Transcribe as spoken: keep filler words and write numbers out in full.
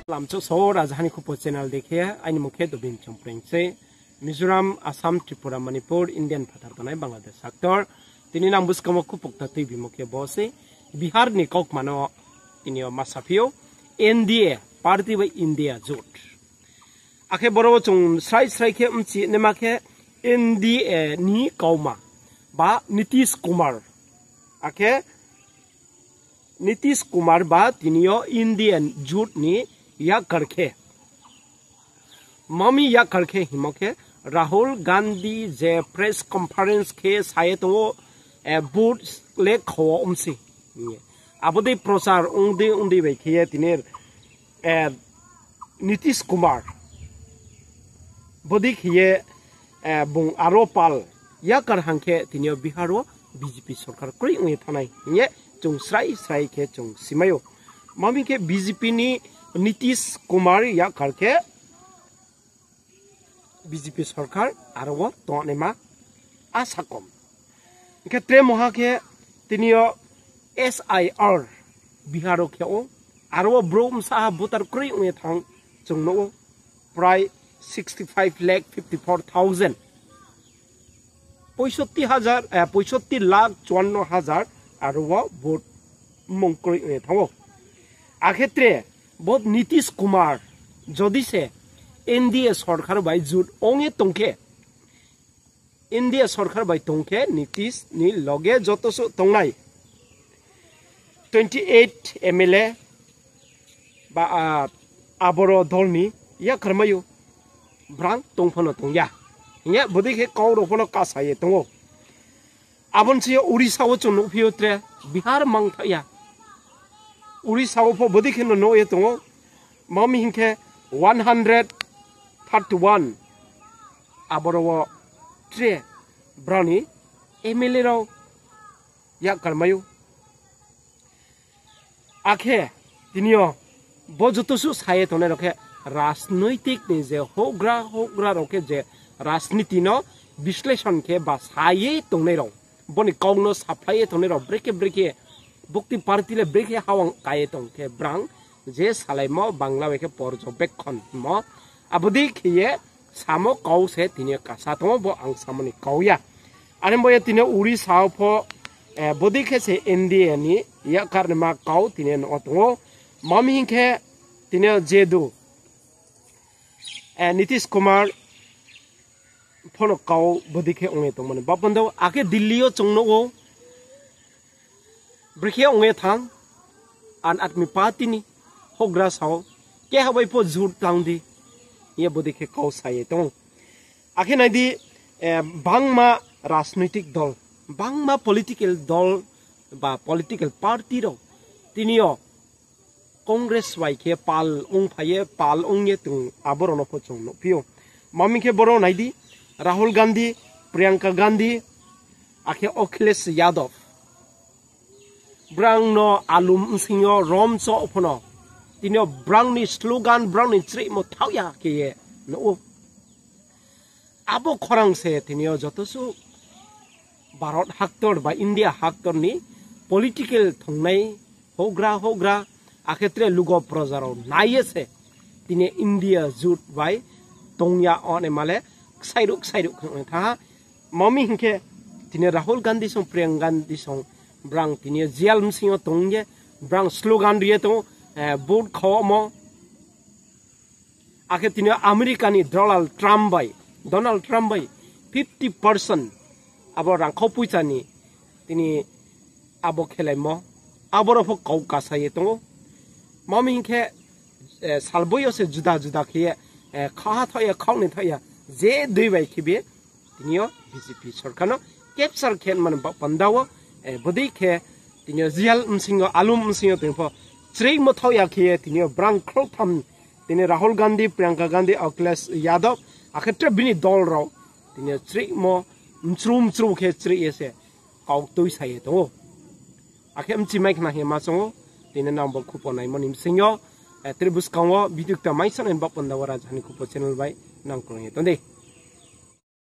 Lamchouh so Rajahani Khupo channel dei khe, aini mung khe Dobin Chongpreng se. Mizoram, Assam, Tripura, Manipur, Indian phathar tongnai Bangladesh haktor. Tini nang buskang wo khupokta tuibimo khe bo se. Bihar ni kaukma no tini yo ma saphi ou. N D A party bai India jot. Akhe boro wo chung srai srai khe mchi naima khe N D A ni kauma ba Nitish Kumar. Akhe Nitish Kumar ba tini yo Indian jot ni yakar khe. Mami yakar khe hingmo khe Rahul Gandhi je press conference khe sa ye tong ou, vote le kho wo msi. Abo dei prochar ong dei ong dei bai khe ye tini Nitish Kumar bodei khe ye bung aro pal yakar hang khe tini yo Bihar wo B J P sorkar kroi ong ye thanng nai hing ye chung srai srai khe chung simai ou. Mami khe B J P ni Nitish Kumar yakar khe B J P sorkar aro wo tongnaima asa kom. Hing khe tre mungha khe tini yo S I R Bihar wo khe ou, aro wo brouh bsa ha voter kroi ong ye thanng chung nuh ou, prai sixty five lakh fifty four thousand, poisotti lakh chuanno hajar aro wo vote mung kroi ong ye thanng ou. Akhe tre bo Nitish Kumar jodi se N D A sorkar bai jot ong ye tong khe, N D A sorkar bai tong khe Nitish ni loge joto suh tongnai twenty eight M L A ba aboro dol ni yakar mai ou, brang tong pho no tong ya hing ye bodei khe kau rao pho no kasa ye tong ou. Abo ni sing yo Orissa wo chung nuhphi ou tre, Bihar mangthaoh ya. Orissa wo pho bodei khe no nuh ye tong ou. Mami hing khe one hundred thirty one aboro wo tre brang ni M L A rao yakar mai ou. Akhe tini yo bo joto suh sa ye tongnai rao khe rajnoitik ni je houhgra houhgra rao khe je rajniti no বিশ্লেষণ khe ba sa ye tongnai rao, bo ni kau no saphlai ye tongnai rao brekhe brekhe bukti party le brekhe hawang ka ye tong khe brang je salaimo Bangla bai khe পর্যবেক্ষণ hingmo, abo dei khe ye samo kau se tini yo kasa tong ou, bo ang samo ni kau ya. Are bo ye tini yo Orissa wo pho bodei khe se N D A ni yakar ni ma kau tini yo nuh wo tong ou. Mami hing khe tini yo jedu Nitish Kumar pho no kau bodei khe ong ye tongmo ni baoh panda wo, akhe Delhi yo chung nuh ou, brekhe ong ye thanng, Aam Aadmi Party ni houhgra sao, keha bai pho jot tang di hing ye bodei khe kau sa ye tong ou. Akhe nai di, bangma rajnoitik dol, bangma political dol ba political party rao tini yo Congress bai khe pal ongphai ye, pal ong ye tong, abo rao no pho chung nuhphi ou. Mami khe boro nai di, Rahul Gandhi, Priyanka Gandhi, akhe Akhilesh Yadav. Brang no alum bsing yo rom cho pho no, tini yo brang ni slogan, brang ni chreihmo thaoh ya khe ye nuh ou. Abo khorang se tini yo joto suh Bharat haktor ba India haktor ni political thongnai houhgra houhgra, akhe tre lugo proja rao nai ye se tini India jot bai tong ya ong naima le ksairuh ksairuh khe ong ye thanng ha. Mami hing khe tini Rahul Gandhi song Priyanka Gandhi song brang tini yo jail bsing yo tong ye brang slogan ri ye tong ou, vote kha wo mo. Akhe tini yo America ni Donald Trump bai, Donald Trump bai fifty percent abo rangkhau poicha ni tini abo khelaimo, abo rao pho kau kasa ye tong ou. Mami hing khe, salboi yo se juda juda khe ye, khaha thaoh ya, khaoh ni thaoh ya, je dei bai khe bi tini yo B J P sorkar no capture khe mani baoh panda wo, bodei khe tini yo jail bsing yo, alum bsing yo tong pho chreihmo thaoh ya khe ye tini yo brang khrouhtham, tini Rahul Gandhi, Priyanka Gandhi, Akhilesh Yadav, akhe tre bini dol rao tini yo chreihmo mchru mchru khe chreih ye se kau tuisa ye tong ou. Akhe mchimai khna hing ye ma choung ou, tini nang bo khupo naimo ni bsing yo, tre buskang wo video kta mai sanai ni baoh panda wo Rajahani Khupo channel bai nang krung ye tong di.